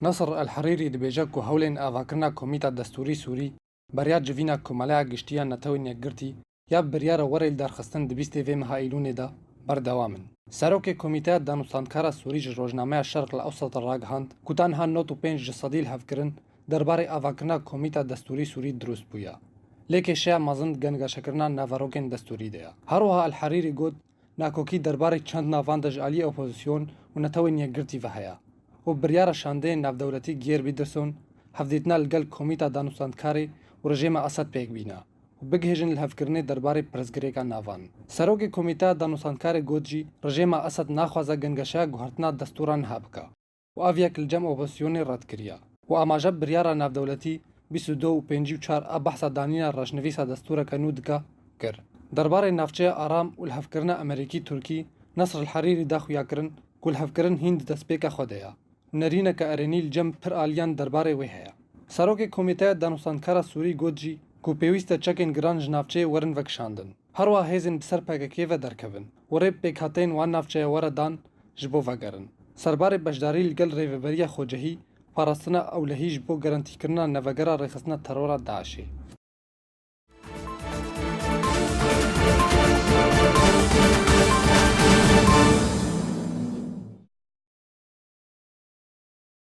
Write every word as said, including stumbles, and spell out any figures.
Nasr El Herîrî dibêje ku hewlên avakirina Komîta Destûrî Sûrî beriya civîna Komeleya Giştî ya Netewên Yekgirtî ya bi biryara were li derxistin di bîstê vê meha Îlûnê de berdewam in. Serokê Komîteya Danûstandkara Sûrî ji rojnameya Şerq El Ewsat re ragihand ku tenha nod û pênc ji sedî li hevkirin derbarê avakirina Komîta Destûrî Sûrî dirust bûye. Lê kêşeya mezin di gengaşekirina naverokên destûrî de ye. Her wiha El Herîrî got, nakokî derbarê çend navan de ji aliyê opozîsyon û Netewên Yekgirtî ve heye û biryara şandeyên navdewletî Geir Widerson hevdîtina li gel Komîta Danûstandkarê û rejêma Esed pêk bîne û bigihêjin lihevkirinê derbarê pirsgirêka navan. Serokê Komîteya Danûstandkarê got jî rejêma Esed naxwaze gengeşeya guhertina destûra niha bike û ev yek li cem opozîsyonê red kiriye û amaje biryara navdewletî bîst û du û pêncî û çar a behsa danîna rejnivîsa destûreke nû dike kir. Derbarê navçeya aram û lihevkirina Amerîkî-Tirkî, Nasr El Herîrî da xuyakirin ku lihevkirin hîn di destpêka xwe de ye. Nerîneke erênî li cem pir aliyan derbarê wê heye. Serokê Komîteya Danûstandkara Sûrî got jî ku pêwîst e çekên giran ji navçeyê werin vekişandin. Her wiha hêzên bi ser P K K ve derkevin û rê bi pêkhateyên wan navçeya were dan ji bo vegerin. Serbarê beşdarî li gel Rêveberiya Xwecehî, parastina ewlehî ji bo garantîkirina nevegera rêxistina terora DAIŞê.